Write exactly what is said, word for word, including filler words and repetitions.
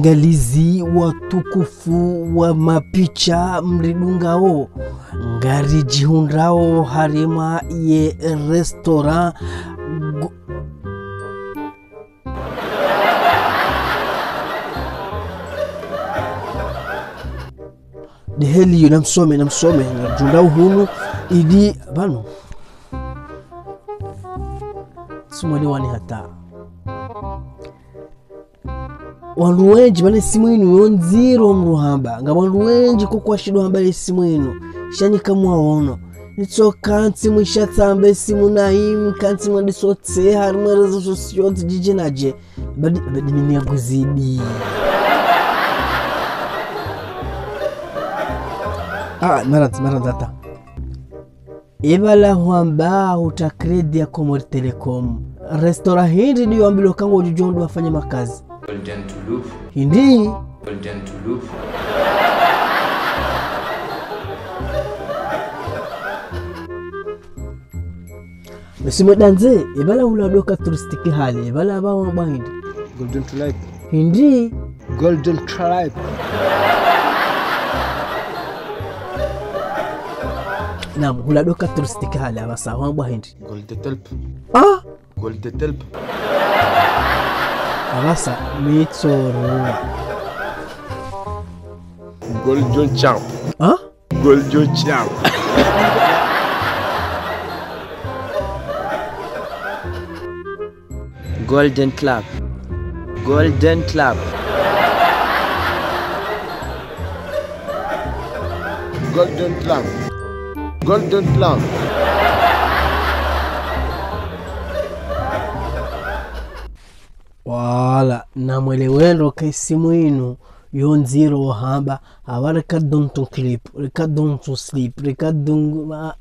Ngalizi watukufu wa mapicha mridungao, ngaridjihundrao harimwa ye restaurant Go-, de heli yo, namsome, namsome, nadjunda uhunu, idi, pvanu. Sumweli wani hata. Wandru wendji pvanu ye simu inu yo ndziro mdru hamba. Nga wandru wendji koko washindo hamba ye simu inu. Sha nyi kamwaono. Nitso kantsi mwisha tsambe simu na imu, kantsi mwende sotse, harimwa réseaux sociaux, djidje nadje. Badi, badi mimi ya kuzidi. Ah, marat, marat, hata. Ye pvala hwamba hutra crédit ya Comores Telecom. Restaurant hindri ndiyo wambilwa ka ngwadjo djo ndo wafanye makazi? Golden Tulip. Hindri? Golden Tulip. Mesi mwendandze, ye pvala hula doka touristique hale, ye pvala pvwa hwamba hindri? Golden Tulip. Hindri? Golden Tulip. Naam, hula doka touristique hale, apvasa, hwamba hindri? Golden Tulip. Ah? Golden Tulip. Apvasa, mitsorua. Golden Champ. Ah? Golden Champ. Golden Club. Golden Club. Golden Club. Golden Club. Wala, namwelewe ndo ka ye simu inu yo ndziro hamba, apva reka don't clip, reka don't sleep, reka don't, ah.